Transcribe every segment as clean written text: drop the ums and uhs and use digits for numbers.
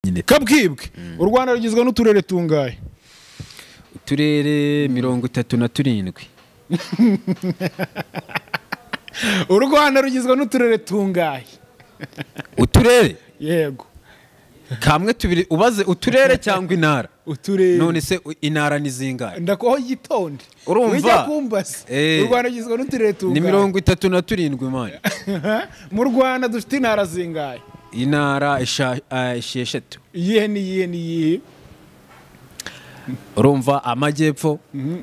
Nyine. Kabwibwe, u Rwanda rugizwe n'uturere tungahe? Uturere 37. U Rwanda rugizwe n'uturere tungahe? Uturere? Yego. Kamwe tubiri ubaze uturere cyangwa intara? Uturere. None se intara ni zingahe? Ndakoho yitonde. Urumva? Ujya kumbaza. U Rwanda rugizwe n'uturere tungahe? Ni 37 man. Mu Rwanda dufite intara zingahe? Intara 6. Iyihe ni iyihe ni iyihe? Urumva amajyepfo,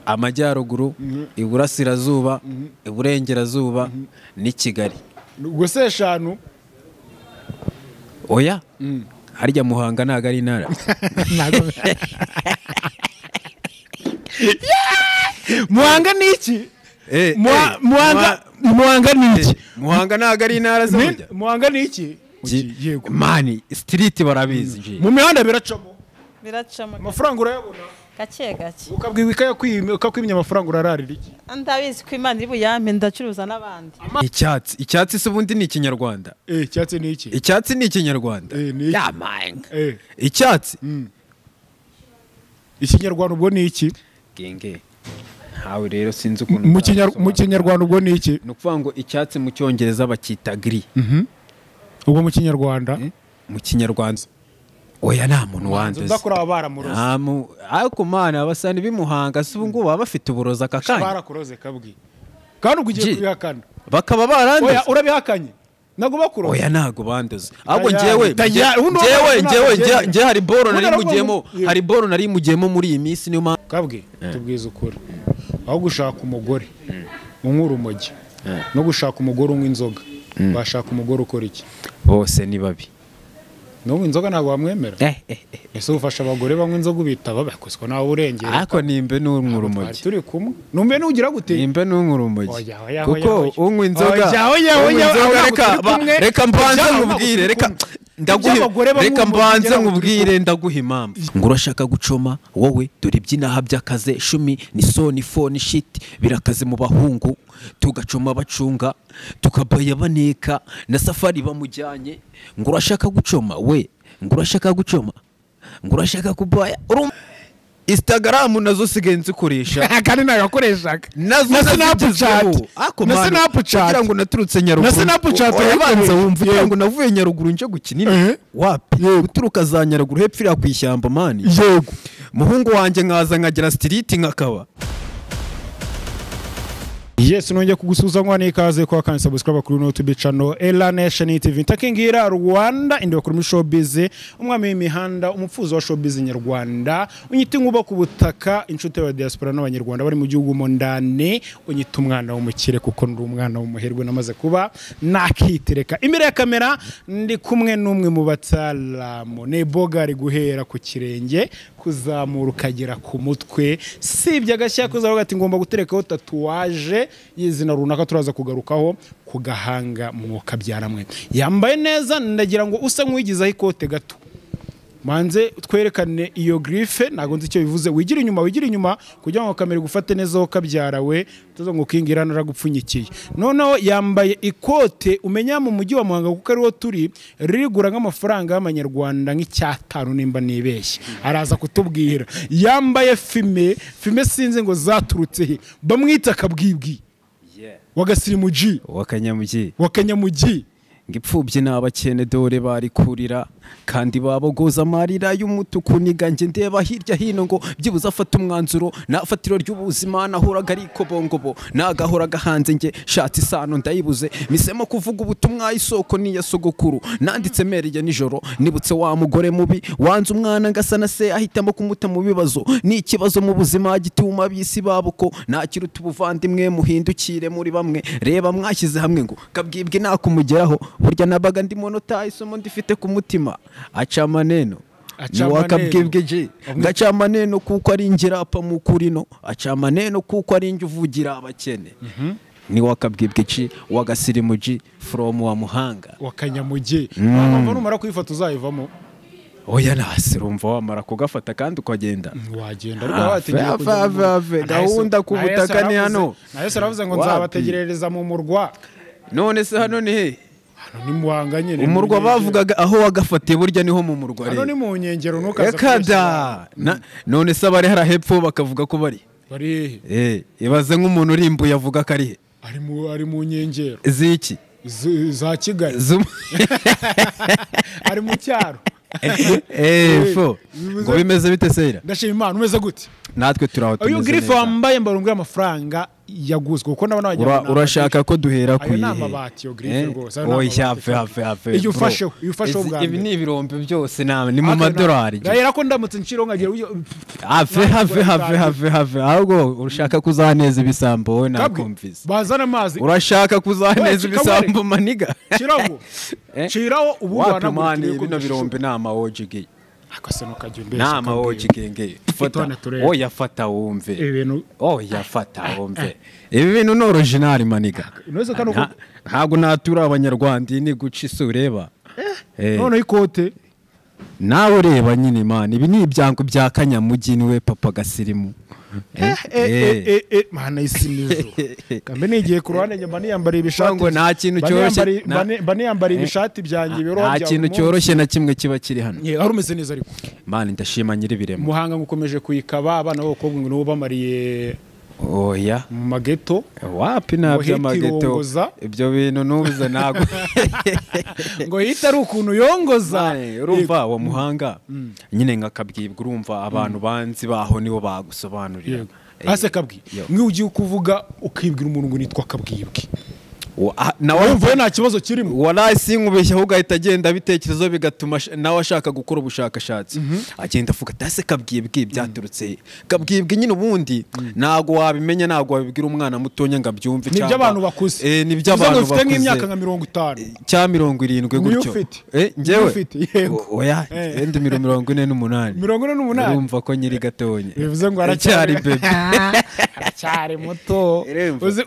amajyaruguru, iburasirazuba, iburengerazuba ni Kigali. Ubwo se 5? Oya. Harya Muhanga ntago ari intara. Muhanga ni iki? Muhanga ni iki? Muhanga ntago ari intara se burya. Muhanga ni iki? Yego. Mani street barabizi je. Mu mihanda biracamo. Biracamo. Amafaranga urayabona? Gake gake. Ukabwibika ukakwimya amafaranga urararira iki? Ndabizi ko Imana iri buyampe ndacuruza n'abandi. Icyatsi, icyatsi se ubundi ni ikinyarwanda. Icyatsi ni iki? Icyatsi ni ikinyarwanda. Ni iki? Ya manga. Icyatsi. Ikinyarwanda ubwo ni iki? Genge. Hawe rero sinzi ukuntu mu kinyarwanda ubwo ni iki? Ni ukuvuga ngo icyatsi mu cyongereza bakita gris. Ubwo mu kinyarwanda? Mu kinyarwanda. Oya nta muntu wanduze. Udakora baramuroze. Ariko mana abasani bimuhanga se ubu ngubu baba bafite uburozi aka kanya. Barakuroze kabwi. Kandi ubwo ugiye kubihakana. Bakaba baranduze. Oya urabihakanye. Nago bakuroze. Oya nago banduze. Ahubwo njyewe njyewe hari boro nari mugiyemo, hari boro nari mugiyemo muri iyi minsi niyo mpamvu. Kabwi tubwize ukuri. Aho gushaka umugore unywa urumogi no gushaka umugore unywa inzoga. Bashaka umugore ukora iki? Bose ni babi. N'ubu inzoga ntabwo wamwemera. Ese ufasha abagore banywa inzoga ubitaba bakoswa nawe urengera. Ariko nimbe n'unywa urumogi. Turi kumwe. Numbe n'ugira gute? Nimbe n'unywa urumogi. Kuko unywa inzoga. Reka mbanze nkubwire, reka ndaguha, reka mbanze nkubwire ndaguha impamvu. Ngo urashaka gucoma wowe dore ibyinaha byakaze shumi ni soni foni shit birakaze mu bahungu tugacoma bacunga tukabaya baneka na safari bamujyanye. Ngo urashaka gucoma we, ngo urashaka gucoma, ngo urashaka kubaya. Instagram nazo sigaye nzikoresha. Kandi nagakoreshaga. Nazo na Snapchat. Na Snapchat. Kugira ngo naturutse Nyaruguru. Na Snapchat urabanza wumva kugira ngo navuye Nyaruguru nje gukinira. Wapi? Guturuka za Nyaruguru hepfo ira kwishyamba mani. Yego. Muhungu wanjye nkaza nkagira street nkakaba. Yes, nongeye kugusuza nkwa ikaze kwa kandi subscribe kuri YouTube channel Ella Nation TV. Ntakingira Rwanda indi bakuru muri showbiz, umwami w'imihanda, umupfuzo wa showbiz nyarwanda, unyita inkuba ku butaka, inshuti ya diaspora n'abanyarwanda bari mu gihugu mo ndane, unyita umwana w'umukire kuko ndi umwana w'umuherwe namaze kuba nakitereka. Imbere ya kamera ndi kumwe n'umwe mu batsalamu, ne bogari guhera ku kirenge kuzamura ukagera ku mutwe, sibye agashya kuzavuga ati ngomba guterekaho tatuwaje yizina runaka turaza kugarukaho ku gahanga mwuka byaramwe. Yambaye neza ndagira ngo usa nk'uwigizaho ikote gato. Manze twerekane iyo griffe ntago nzi icyo bivuze. Wigira inyuma, wigira inyuma kugira ngo kamera gufate neza ho kabyarawe tuzo ngo kingira naragupfunyikiye. Noneho yambaye ikote umenya mu mujyi wa Muhanga kuko ariwo turi rigura nk'amafaranga y'amanyarwanda nk'icyatanu nimba nibeshye. Araza kutubwira. Yambaye fime, fime sinzi ngo zaturutse he. Bamwita Kabwibwi. Wagasirimu G. Wakanyamugi. Wakanyamugi. Ngipfubye n'abakene dore bari kurira kandi babogoza amarira y'umutuku niganje ndeba hirya hino ngo byibuze afata umwanzuro nafatiro ry'ubuzima nahoraga ariko bongobo nagahoraga hanze nge shatse isano ndayibuze misemo kuvuga ubutumwa isoko ni ya sogokuru nanditse merije nijoro nibutse wa mugore mubi wanze umwana ngasa na se ahitamo kumuta mu bibazo ni ikibazo mu buzima gituma bisi babuko nakiruta ubuvandimwe muhindukire muri bamwe reba mwashyize hamwe ngo kabwibwe nakumugeraho burya nabaga ndi monota isomo ndifite ku mutima aca maneno wakabwibwe je ngaca maneno kuko ari ingirapa mu kurino aca maneno kuko ari inge uvugira abakene ni wakabwibwe ci wagasirimu G from wa Muhanga wakanyamugi. Wumva numara kwifata uzayivamo? Oya nasi urumva wamara kugafata kandi ukagenda wagenda ariko wategereje kujya gahunda ku butaka ni hano. Na Yesu aravuze ngo nzabategerereza mu murwa. None se hano ni he? Hano ni Muhanga nyine. Umurwa bavugaga aho wagafatiye burya niho mu murwa. Hano ni mu nkengero ntukaza. Kada none se abari hara hepfo bakavuga ko bari bari he? Ibaze nk'umuntu urimbuye avuga ko ari he? Ari mu nkengero ziki za Kigali, ari mu cyaro. Fo ngo bimeze bite sera? Ndashima Imana. Umeze gute? Natwe turaho tumeze. Uyu grife wambaye mbarungu y'amafaranga yaguzwe kuko ndabona wagira urashaka ko duhera ku ayo namabati yo grife rwose. Oya have iyo ufasheho, iyo ufasheho bwa ibi ni ibirombe byose ni mu madolari. Ndahera ko ndamutse nshiro nkagira have ahubwo urashaka kuzaneza ibisambo wowe nakumvise. Bazana amazi. Urashaka kuzaneza ibisambo maniga. Shiraho shiraho ubu wanagutire bino birombe nama OGG. Akase no kajya nama OGG nge. Fata oya fata wumve. Ibintu oya fata wumve. Ibi bintu ni original maniga. Ntabwo natura abanyarwanda ni guca isureba. None ikote nawe ureba nyine man, ibi ni ibyango bya Kanyamugi niwe papa gasirimu. Mana isi nijoro. Kambe nigiye ku ruhande njye mba ibishati ngo nta kintu cyoroshye, mba niyambara ibishati byanjye biro bya. Nta kintu cyoroshye na kimwe kiba kiri hano. Ari umeze neza ariko. Man ndashima nyiri biremo. Muhanga ngukomeje kuyikaba abana b'abakobwa ngo nibo bamariye oya mu mageto. Wapi nabyo mageto ibyo bintu nubuze nago ngo hita ari ukuntu yongoza. Urumva wa Muhanga nyine ngakabwibwa, urumva abantu banzi baho nibo bagusobanurira. Ase kabwi mwe ugiye kuvuga ukibwira umuntu ngo nitwa kabwibwe nawe urumva nta kibazo kirimo. Wallahi sinkubeshya ahubwo ahita agenda bitekerezo bigatuma nawe ashaka gukora ubushakashatsi, agenda avuga ati kabwibwe byaturutse kabwibwe nyine ubundi ntago wabimenya, ntago wabibwira umwana mutonya ngo abyumve. Ni by'abantu bakuze, ni by'abantu bakuze ufite nk'imyaka nka 50 cya 70 gutyo. Njyewe oya ndi 48 48. Urumva ko nyiri gatonya bivuze ngo aracyari baby, aracyari muto.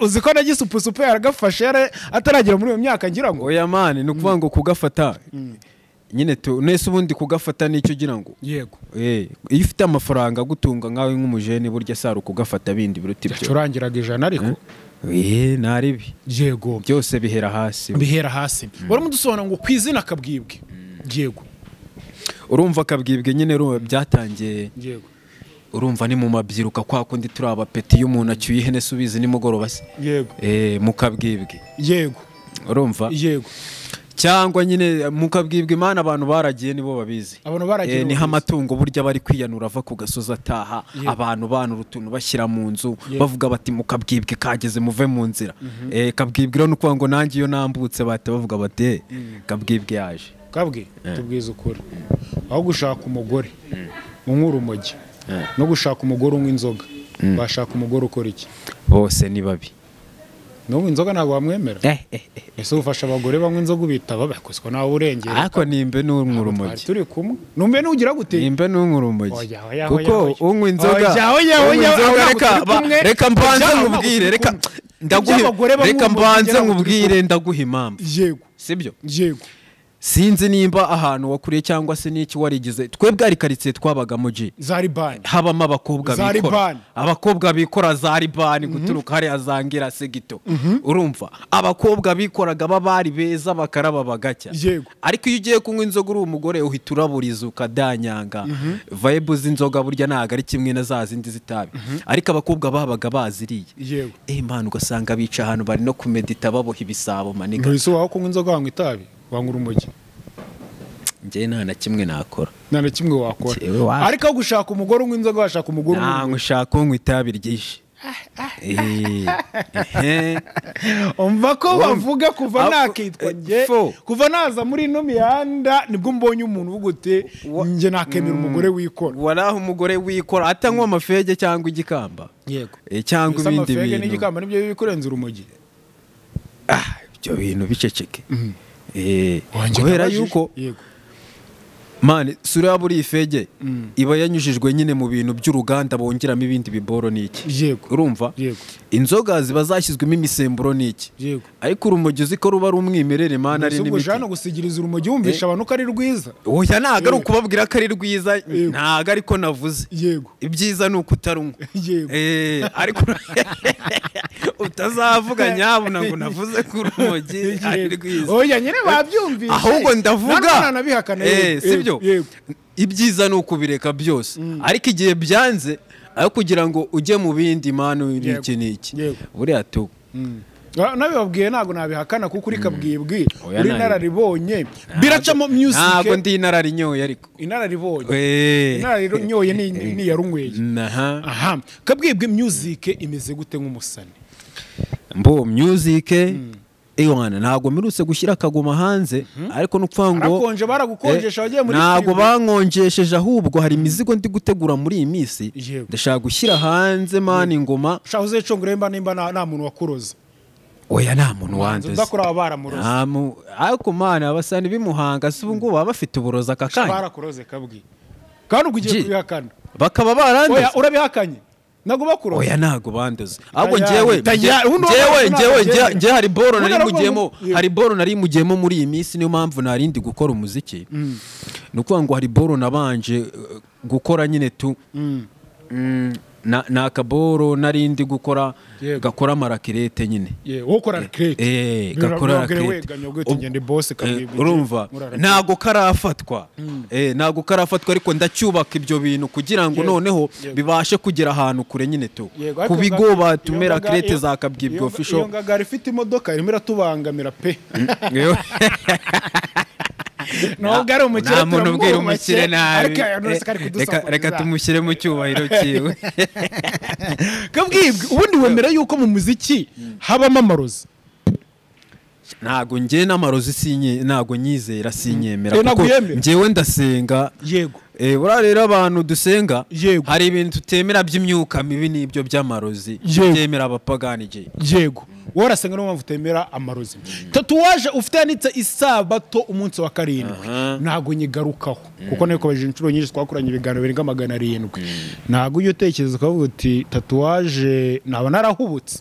Uzi ko nagisupusupu yaragafashe ataragera muri iyo myaka ngira ngo oya man, ni ukuvuga ngo kugafata nyine tu nese ubundi kugafata nicyo ugira ngo yego. Iyo ufite amafaranga gutunga nkawe nk'umujene burya saro kugafata bindi biruta ibyo curangiraga ijana ariko naribi yego byose bihera hasi, bihera hasi. Waramudusobanura ngo kwizina kabwibwe yego. Urumva kabwibwe nyine byatangiye yego. Urumva ni mu mabyiruka kwa kundi turi abapeti y'umuntu acyuye ihene subizi nimugoroba se yego. Mukabwibwe yego. Urumva yego. Cyangwa nyine mukabwibwe Imana abantu baragiye nibo babizi. Abantu baragiye ni hamatungo burya bari kwiyanura ava ku gasozi ataha, abantu banura utuntu bashyira mu nzu bavuga bati mukabwibwe kageze muve mu nzira. Kabwibwe no kuvuga ngo nanjye iyo nambutse bahita bavuga bati kabwibwe yaje. Kabwi tubwize ukuri aho gushaka umugore unywa urumogi no gushaka umugore unywa inzoga, bashaka umugore ukora iki? Bose ni babi. No inzoga ntabwo wamwemera. Ese ufasha abagore banywa inzoga ubitaba bakozwa nawe urengera. Ariko nimbe n'unywa urumogi. Turi kumwe. Numbe n'ugira gute? Nimbe n'unywa urumogi. Kuko unywa inzoga. Reka mbanze nkubwire, reka ndaguha, reka mbanze nkubwire ndaguha impamvu. Yego. Sibyo? Yego. Sinzi nimba ahantu wakuriye cyangwa se n'iki warigize. Twebwe ari karitsiye twabagamo G Zaribani, habamo abakobwa bikora, abakobwa bikora Zaribani guturuka hari azangira segito. Urumva abakobwa bikoraga babari beza bakaraba bagacya. Ariko iyo ugiye kunywa inzoga uri umugore uhita uraburiza ukadanyanga. Vibe z'inzoga burya ntago ari kimwe na za zindi zitabi. Ariko abakobwa babaga baziriye. Yego. Man ugasanga bica ahantu bari no kumedita baboha ibisabo maniga. Ntise waho kunywa inzoga wanywa itabi wanywa urumogi. Njye nta na kimwe nakora. Nta na kimwe wakora. Ariko gushaka umugore unywa inzoga washaka umugore unywa. Nta ngushaka unywa itabi ryinshi. Umva ko bavuga kuva nakitwa nge, kuva naza muri ino mihanda nibwo mbonye umuntu uvuga uti nge nakemera umugore wikora. Waraho umugore wikora atanywa amafege cyangwa igikamba. Yego. Cyangwa ibindi bintu. Amafege n'igikamba nibyo bikurenza urumogi. Ibyo bintu biceceke. Kubera yuko Man, sura buri ifege iba yanyujijwe nyine mu bintu by'uruganda bongeramo ibindi biboro n'iki. Yego. Urumva? Yego. Inzoga ziba zashyizwemo imisemburo n'iki. Yego. Ariko urumogi uzi ko ruba ari umwimerere man, ari Ubwo n'imiti. jana gusigiriza urumogi wumvisha abantu ko ari rwiza. Oya, ntago ari ukubabwira ko ari rwiza, Yego. ntago ariko navuze. Yego. Ibyiza ni ukutarunywa. Yego. Ariko utazavuga nyabuna ngo navuze ko urumogi ari rwiza. Oya nyine babyumvise. Ahubwo ndavuga Nta nabihakana. Sibyo? Yego. Ibyiza ni ukubireka byose, ariko igihe byanze aho kugira ngo ujye mu bindi manu iki n'iki. Yego. Buriya tu Nabibabwiye ntabwo nabihakana kuko uri kabwibwi, Oya, uri nari- inararibonye biracamo music. Ntabwo ndi inararinyoye ariko. Inararibonye. Inararibonye ni yarunyweye. Naha. Aha, kabwibwi music imeze gute nk'umusani? Mbo music ewana ntabwo mperutse gushyira akagoma hanze, ariko nupfa ngo Barakonje, baragukonjesha wagiye muri ntabwo firigo. bankonjesheje, ahubwo hari imizigo ndi gutegura muri iyi minsi. Yego. Ndashaka gushyira hanze man ingoma. Ushaka uzecongere mba nimba nta muntu wakuroze. Oya, nta muntu wanduze. Udakora baba baramuroze. Ariko man, abasani b'imuhanga si ubu ngubu baba bafite uburozi aka kanya. Barakuroze kabwi, kandi ubwo ugiye Ji. kubihakana. Bakaba baranduze. Oya, urabihakanye, ntabwo bakuroze. Oya, ntago banduze, ahubwo Tayari, njyewe tayari, uno njyewe ntabwo njyewe nabyemera. njyewe hari boro Uno nari ntabwo mugiyemo, yego. hari boro nari mugiyemo muri iyi minsi, niyo mpamvu narindi gukora umuziki. Ni ukuvuga ngo hari boro nabanje gukora nyine tu ni akaboro narindi gukora Yego. gakora amarakirete nyine. Wowe ukora raclette. Gakora raclette. Wegamye ubwo ngende boss kabwibwi. Urumva ntago karafatwa, ntago karafatwa, ariko ndacyubaka ibyo bintu kugira ngo Yego. noneho Yego. bibashe kugera ahantu kure nyine tu Yego, ariko ku bigo batume raclette za Kabwibwi official. Iyo ngagara ifite imodoka irimo iratubangamira pe. Nubwo ari umukire, Nta muntu ubwira turamwubashye, umukire nabi. ariko aya none se kari Reka kudusakuriza. tumushyire mu cyubahiro cyiwe. Kabwibwi, ubundi wemera yuko mu muziki habamo amarozi? Ntago njye n'amarozi sinye, ntago nyizera, sinyemera Ntabwo kuko uyemera? njyewe ndasenga. Yego. Buriya rero abantu dusenga Yego. hari ibintu tutemera by'imyuka mibi n'ibyo by'amarozi Yego. byemera abapagani je. Yego, wowe urasenga, niyo mpamvu utemera amarozi. Tatuwaje ufite yanditse isabato umunsi wa karindwi, ntabwo nyigarukaho kuko nabikomeje inshuro nyinshi, twakoranye ibiganiro birenga 700. Ntabwo ujya utekereza ukavuga uti tatuwaje naba narahubutse?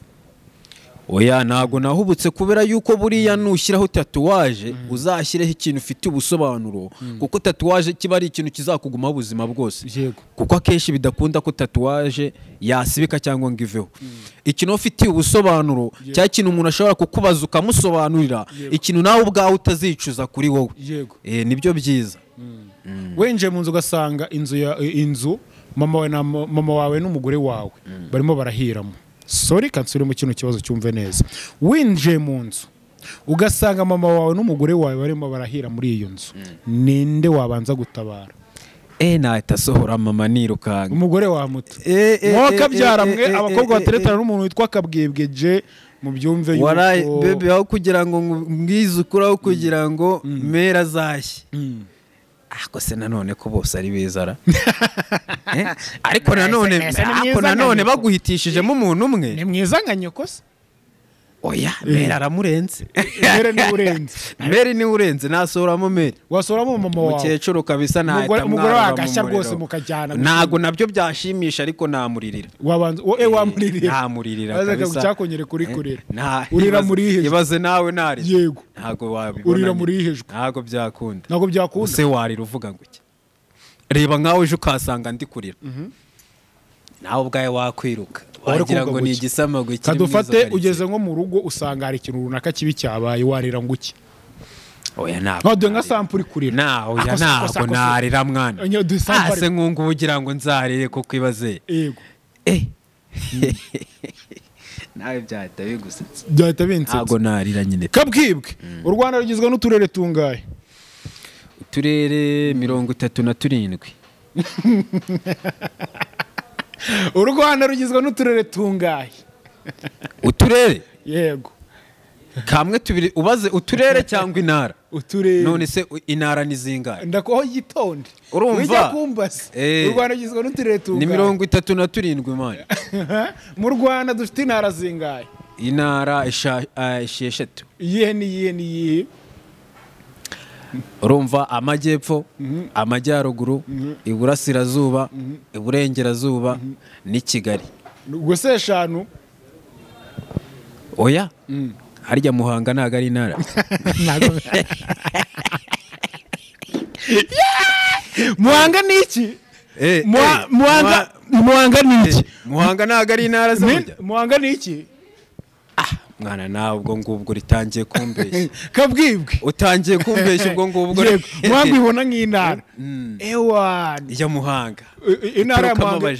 Oya, ntago nahubutse, kubera yuko buriya nushyiraho tatuwaje uzashyireho ikintu ufite ubusobanuro, kuko tatuwaje kiba ari ikintu kizakugumaho ubuzima bwose. Yego. Kuko akenshi bidakunda ko tatuwaje yasibika cyangwa ngo iveho. Ikintu ufitiye ubusobanuro, cya kintu umuntu ashobora kukubaza ukamusobanurira, ikintu nawe ubwawe utazicuza kuri wowe. Yego. Nibyo byiza. Winjiye mu nzu ugasanga inzu ya inzu mama wawe na mama wawe n'umugore wawe barimo barahiramo. Sorry, kansubire mu kino kibazo cyumve neza. Winjiye mu nzu ugasanga mama wawe n'umugore wawe barimo barahira muri iyo nzu, ninde wabanza gutabara? Nahita asohora mama nirukanka. Umugore wa muto. Mwokabyara mwe abakobwa bateretana n'umuntu witwa Kabwibwe je, mubyumve yuko Warayi bebe, aho kugira ngo mbwize ukuri, aho kugira ngo mera azashye. Ariko se nanone ko bose ari beza ra? Ariko nanone Ese ni ariko mwiza nanone nka nyoko. baguhitishijemo umuntu umwe. Ni mwiza nka nyoko se? Oya, mera aramurenze. Mere niwe urenze. Meri niwe urenze, nasohoramo meri. Wasoramo mama wawe? Umukecuru kabisa nahita Umugore mwarura wawe mu agashya muriro. rwose mukajyana. Ntago nabyo byashimisha, ariko namuririra. Wabanza wamuririra? Namuririra Aza kabisa. cyakongere kuri kurira. Nta Urira muri ihejwe. Ibaze nawe narira. Yego. Ntago wabibona. Urira nyine. muri ihejwe. Ntago byakunda. Ntabwo byakunda. Use warira uvuga ngo iki? Reba nkawe ejo ukasanga ndi kurira, nawe ubwawe wakwiruka, Wari wagira kuvuga ngo ni ngo iki? igisamagwe kiri muri izo Kadufate karitsiye. ugeze nko mu rugo usanga hari ikintu runaka kibi cyabaye, warira ngo iki? Oya, ntabwo Ntabwo nka narira. sample uri kurira. Na oya, Ako ntabwo narira mwana. Nyo, du sample. Ase nkungu ugira ngo nzarire kuko ibaze. Yego. Nawe byahita bigusetsa. Byahita binsetsa. Ntabwo narira nyine. Kabwibwe, u Rwanda rugizwe n'uturere tungahe? Uturere 37. U Rwanda rugizwe n'uturere tungahe? Uturere? Yego. Kamwe, tubiri, ubaze uturere cyangwa intara? Uturere. None se intara ni zingahe? Ndakuho yitonde. Urumva? Wijya kumbaza. U Rwanda rugizwe n'uturere tungahe? Ni 37 mani. Mu Rwanda dufite intara zingahe? Intara 6. Iyihe n'iyihe n'iyihe? Urumva amajyepfo, amajyaruguru, iburasirazuba, iburengerazuba ni Kigali. Ubwo se 5? Oya. Harya Muhanga ntago ari intara. Muhanga ni iki? Muhanga ni iki? Muhanga ntago ari intara se burya. Muhanga ni iki? Mwana nawe ubwo ngubwo ritangiye kumbeshya. Kabwibwe. Utangiye kumbeshya ubwo ngubwo. Muhanga ibona nk'intara. Ewa. Ya Muhanga. Intara ya Muhanga.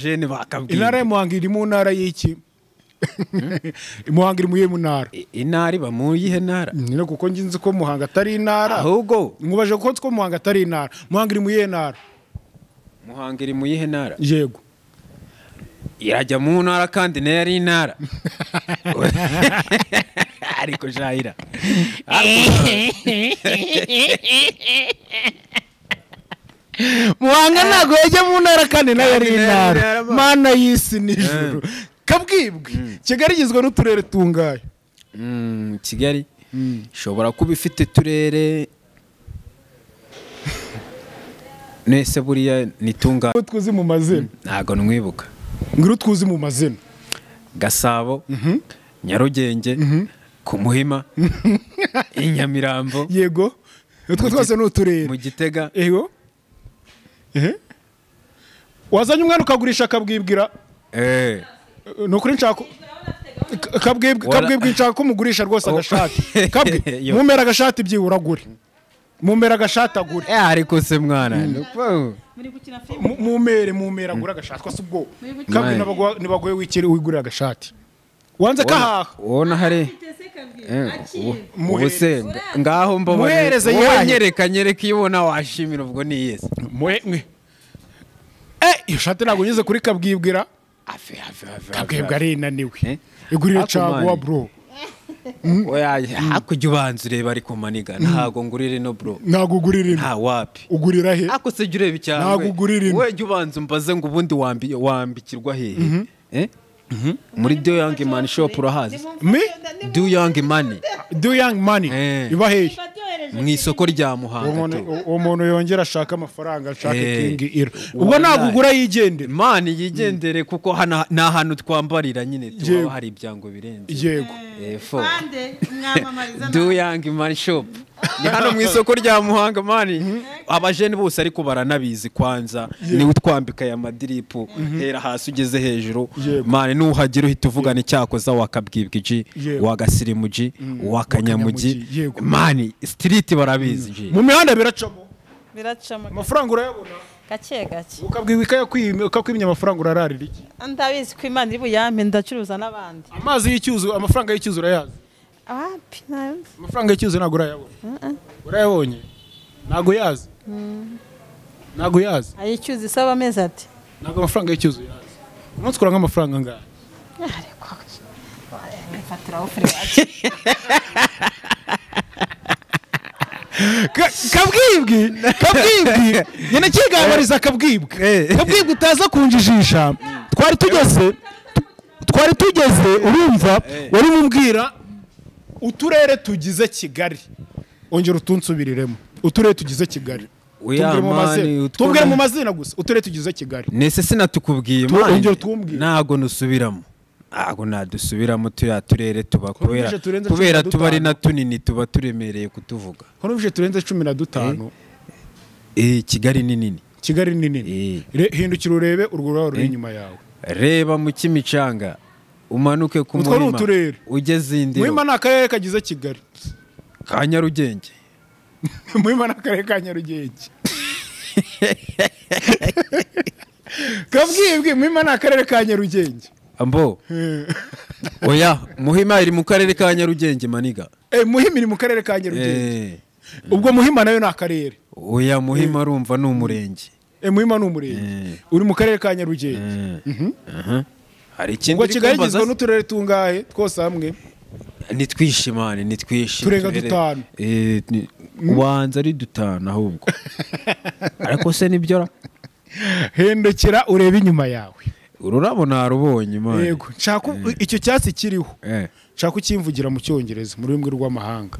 Intara ya Muhanga iri mu ntara y'iki? Muhanga iri mu ntara. Intara iba mu yihe ntara? Nyine kuko nzi ko Muhanga atari intara. Ahubwo nkubaje ko nzi ko Muhanga atari intara. Muhanga iri mu yihe ntara? Muhanga iri mu yihe ntara? Yego. Irajya mu ntara kandi nayo ari intara. Ariko jahira. Muhanga ntago yajya mu ntara kandi nayo ari intara. Mana y'isi n'ijuru. Kabwibwe. Kigali igizwe n'uturere tungaye. Kigali ishobora kuba ifite uturere nese buriya ni tungaye. Twuzi mu mazina. Ntago nwibuka. Ngiro twuzi mu mazina. Gasabo, Nyarugenge, ku Muhima, Inyamirambo. Yego. Utwo twose ni uturere. Mu Gitega. Yego. Wazanye umwana ukagurisha akabwibwira. Nukuri nshaka kabwibwe nshaka kumugurisha rwose agashati. Kabwi mumera agashati byibura gure. Mumera agashati agure. Ariko se mwana. Muri gukina filime. Mumere agura agashati ko subwo. Kabwi nabagoye wikiri wigurira agashati. Wanze kahaha. Wona hari. Ubuse ngaho mbabone. Nyereka nyereka ibona washimira ubwo ni yes. Mwe. Iyo shati ntabwo nyuze kuri kabwibwira. Afe. Kabwibwa ari inaniwe. Igurire caguwa bro. Oya hakujya ubanza ureba ariko maniga ntago ngurire no bro. Ntago ugurire. Nta wapi. Ugurira he? Ako se jya ureba icyangwe. Ntago ugurire. We jya ubanza umbaze ngo ubundi wambikirwa hehe? Muri Do Young Money Shop urahazi? Mi? Do Young Money. Do Young Money. Iba hehe? Mu isoko rya Muhanga. Uwo muntu yongera ashaka amafaranga ashaka King Ira. Ubwo ntago ugura yigendere. Man yigendere kuko hana nta hantu twambarira nyine tuba hari ibyango birenze. Yego. Do Young Money Shop. Ni hano mu isoko rya Muhanga mani. Abajene bose ariko baranabizi kwanza ni utwambika ya madiripu hera hasi ugeze hejuru mani nuhagira uhita uvugana icyakoza wakabwibwa G wagasirimu G wakanyamugi mani street barabizi G. Mu mihanda biracamo. Biracamo. Amafaranga urayabona? Gake gake. Ukabwibwa ikakwimya amafaranga urararira iki? Ndabizi ko Imana iri buyampe ndacuruza n'abandi. Amazi y'icyuzu amafaranga y'icyuzu urayazi? Wapi nayo. Amafaranga y'icyuzu ntago urayabona. Urayabonye? Ntago yazi. Ntago yazi. Ayicyuzu isaba amezi ati. Ntago amafaranga y'icyuzu yazi. Umunsi ukora nk'amafaranga angahe? Ariko mfatira offer wacu. Kabwibwi nyene kigabariza kabwibwe. Kabwibwe utaza kunjijisha. Twari tugeze urumva wari mumbwira uturere tugize Kigali. Ongera utunsubiriremo. Uturere tugize Kigali. Tubwire mu mazina gusa. Uturere tugize Kigali. Nese sinatukubwiye mani. Ntago nusubiramo. Ntago nadusubiramo tuya turere tuba kubera tuba ari na tunini tuba turemereye kutuvuga. Ko numvise turenze 15. Kigali ni nini. Kigali ni nini. Hindukira urebe urwo rurabo ruri inyuma yawe. Reba mu Kimicanga umanuke ku Muhima ugeze Indiro. Muhima ni akarere kagize Kigali. Ka Nyarugenge. Muhima ni akarere ka Nyarugenge. Kabwibwe Muhima ni akarere ka Nyarugenge. Ambo. Oya Muhima iri mu karere ka Nyarugenge maniga. Muhima iri mu karere ka Nyarugenge. Ubwo Muhima nayo ni akarere. Oya Muhima urumva ni umurenge. Muhima ni umurenge. Uri mu karere ka Nyarugenge. Hari ikindi ngo Kigali igizwe n'uturere tungahe twose hamwe? Nitwishimane nitwishi. Turenga dutanu. Ubanza ari dutanu ahubwo. Ariko se nibyo ra? Hindukira urebe inyuma yawe. Ururabo narubonye mani. Yego, nshaka icyo cyatsi kiriho. Nshaka ukimvugira mu Cyongereza mu rurimi rw'amahanga.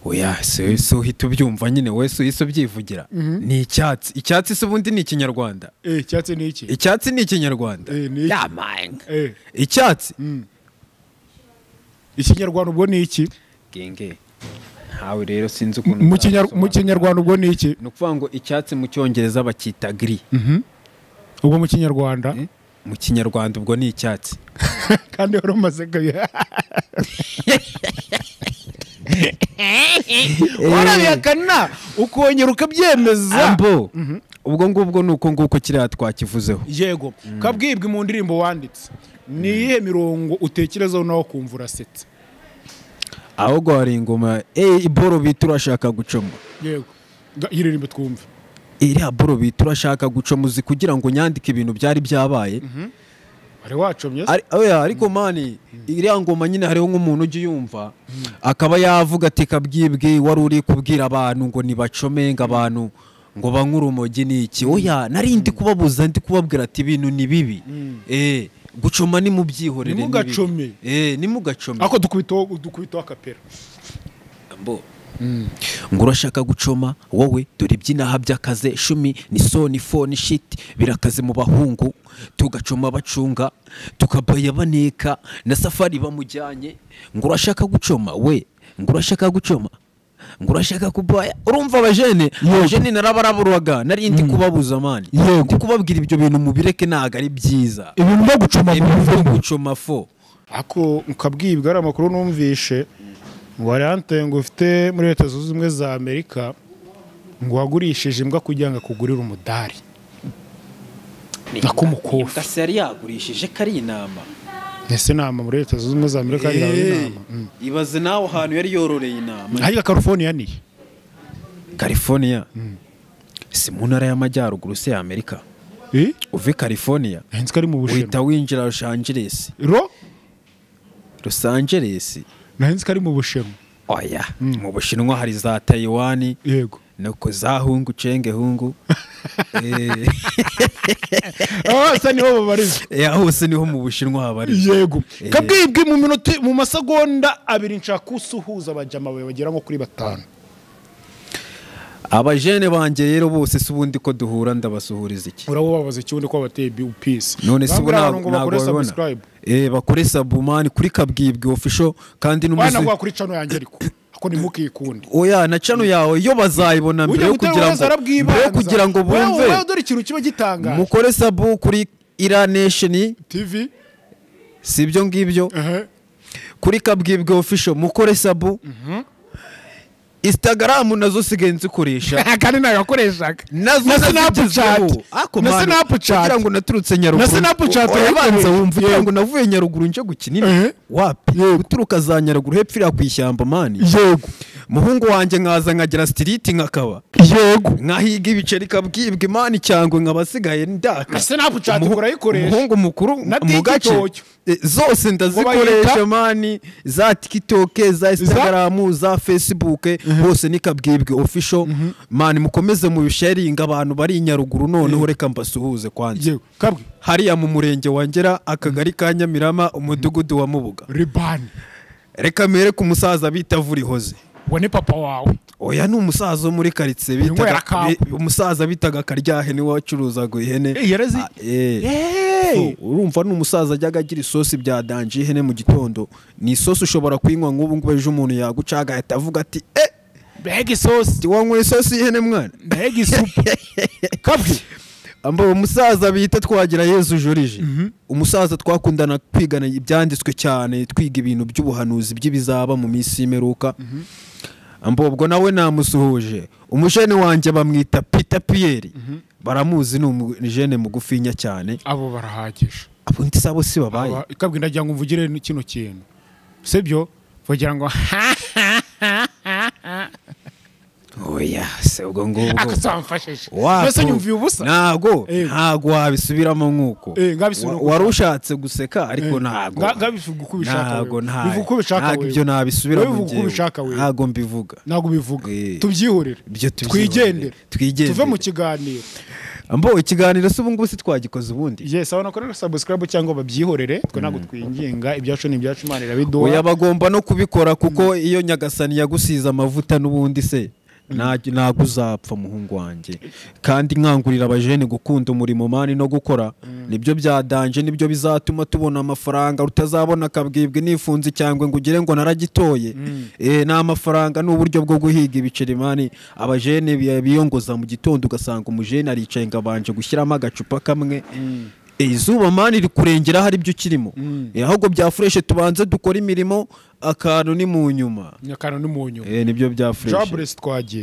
Oya se uhita ubyumva nyine, wese uhise ubyivugira. Ni icyatsi. Icyatsi se ubundi ni ikinyarwanda? Icyatsi ni iki? Icyatsi ni ikinyarwanda. Ni iki? Icyatsi. Ikinyarwanda ubwo ni iki? Genge. Ntawe rero sinzi ukuntu mu kinyarwanda ubwo ni iki? Ni ukuvuga ngo icyatsi mu cyongereza bakita gris. Ubwo mu kinyarwanda? Mu kinyarwanda ubwo ni icyatsi. Kandi wari umaze kabiri. Warabihakana ukongera ukabyemeza. Ambo. Ubwo ngubwo nuko nguko kiriya twakivuzeho. Yego. Kabwibwi mu ndirimbo wanditse, ni iyihe mirongo utekerezaho nawe kumva urasetse? Ahubwo hari ingoma iboro bita urashaka gucoma. Yego. Iririmbe twumve. Iriya boro bita urashaka gucoma uzi kugira ngo nyandike ibintu byari byabaye. Wari wacomye? Oya ariko mani iriya ngoma nyine hariho nk'umuntu ujya yumva akaba yavuga ati kabwibwi wari uri kubwira abantu ngo nibacome ngo abantu ngo banywe urumogi ni iki. Oya nari ndi kubabuza, ndi kubabwira ati ibintu ni bibi. Gucoma ni mubyihorere, nimugacome. Nimugacome. Ako dukubito akapera. Ambo. Ngo urashaka gucoma wowe dore ibyinaha by'akaze shumi ni so ni fo ni shit birakaze mu bahungu, tugacoma bacunga tukabaya baneka na safari bamujyanye. Ngo urashaka gucoma we, ngo urashaka gucoma, ngo urashaka kubaya. Urumva abajene narabaraburaga, nari ndi kubabuza mani, ndi kubabwira ibyo bintu mubireke ntago ari byiza, ibintu byo gucoma, ibintu byo gucoma fo. Ako ukabwibwa ari amakuru numvishe ngo warante ngo ufite muri Leta Zunze Ubumwe za Amerika ngo wagurishije imbwa kugira ngo akugurire umudari. Nakumukofi. Imbwa yari yagurishije kari inama. Ese nama muri Leta Zunze Ubumwe za Amerika ari inama. Ibaze nawe ahantu yari yororeye inama. Ariko California ni. California. Si mu ntara y'amajyaruguru se ya Amerika. Uve California. Nzi ko ari mu Bushinwa. Uhita winjira Los Angeles. Los Angeles. Nzi ko ari mu Bushinwa. Oya, mu Bushinwa hari za Taiwan. Yego. Nuko za hungu cenge hungu. Hose niho babarizwa. Hose niho mu Bushinwa habarizwa. Yego. Kabwibwi mu minota mu masegonda abiri nshaka usuhuza abajama bawe bagera nko kuri 5. Abajene banje rero bose se ubundi ko duhura ndabasuhuriza iki? Urababaza iki ubundi ko bateye peace? None se ntabwo bakore subscribe. Bakore subman kuri Kabwibwi official kandi n'umuzi. Wana kuri channel yanjye ariko. Ako ni mukikunde. Oya na channel yawe yo bazayibona mbere yo kugira ngo bumve. Wewe dore ikintu kiba gitangaje. Mukore sub kuri Ira Nation TV. Sibyo ngibyo. Kuri Kabwibwi official mukore sub. Instagram nazo sigaye nzikoresha. Kandi nayo yakoreshaga. Na Snapchat. Na Snapchat. Kugira ngo naturutse Nyaruguru. Na Snapchat yabanza wumva kugira ngo navuye Nyaruguru nje gukina. Wapi? Guturuka za Nyaruguru hepfo ira kwishyamba mani. Yego. Muhungu wanjye nkaza nkagira street nkakaba. Yego. Nkahiga ibiceri kabwibwe imani cyangwa nkabasigaye ndaka. Na Snapchat urayikoresha. Muhungu mukuru mu gace. Zose ndazikoresha mani, za TikTok, za Instagram, za Facebook, bose ni Kabwibwi official. Mani mukomeze mu sharing abantu bari Nyaruguru noneho reka mbasuhuze kwanza. Yego. Kabwi. Hariya mu murenge wa Ngera, akagari ka Nyamirama, umudugudu wa Mubuga. Ribani. Reka mere ku musaza bita Vurihoze. Uwo ni papa wawe? Oya ni umusaza wo muri quartier bitaga umusaza bitaga Karyahene wacuruzaga ihene. Yarezi. Urumva ni umusaza ajyaga agira isosi bya danje ihene mu gitondo. Ni isosi ushobora kuyinywa nk'ubu ngubu ejo umuntu yagucaga ahita avuga ati mbega isosi. Wanywe isosi ihene mwana. Mbega isupu. Kabwi. Ambo umusaza bita Twagira Yezu Joriji. Umusaza twakundana kwigana ibyanditswe cyane, twiga ibintu by'ubuhanuzi by'ibizaba mu minsi y'imperuka. Ambo ubwo nawe namusuhuje. Umujene wanjye bamwita Peter Pierre. Baramuzi ni umujene mugufinya cyane. Abo barahagije. Abo ndi sabo si babaye. Kabwi ndagira ngo mvugire kino kintu. Sibyo? Vugira ngo Oya se ubwo ngubwo akazamfashije. Mbese nyumviye ubusa? Ntago ntago wabisubiramo nkuko wari ushatse guseka ariko ntago ngabivuga uko ubishaka. Ntago uko ubishaka ntago ibyo nabisubiramo ngewe. Ntago mbivuga. Ntago bivuga. Tubyihorere. Twigendere. Tuve mu kiganiro. Ambo ikiganiro se ubu ngubu si twagikoze ubundi? Yes, abana korera subscribe cyangwa babyihorere, twe ntabwo twinginga, ibyacu ni ibyacu, Imana irabiduha. Oya, bagomba no kubikora kuko iyo Nyagasani yagusize amavuta n'ubundi se ntabwo uzapfa, muhungu wanjye. Kandi nkangurira abajene gukunda umurimo man no gukora, nibyo bya danger, nibyo bizatuma tubona amafaranga. Utazabona akabwibwe nifunze cyangwa ngo ugire ngo naragitoye. Ni amafaranga, ni uburyo bwo guhiga ibiceri man. Abajene biyongoza mu gitondo, ugasanga umujene aricaye ngo abanje gushyiramo agacupa kamwe. Izuba man rikurengera hari ibyo ukirimo. Ahubwo bya fresh, tubanze dukore imirimo, akantu ni mu nyuma. Akantu ni mu nyuma. Nibyo bya fresh. Jobless, twagiye.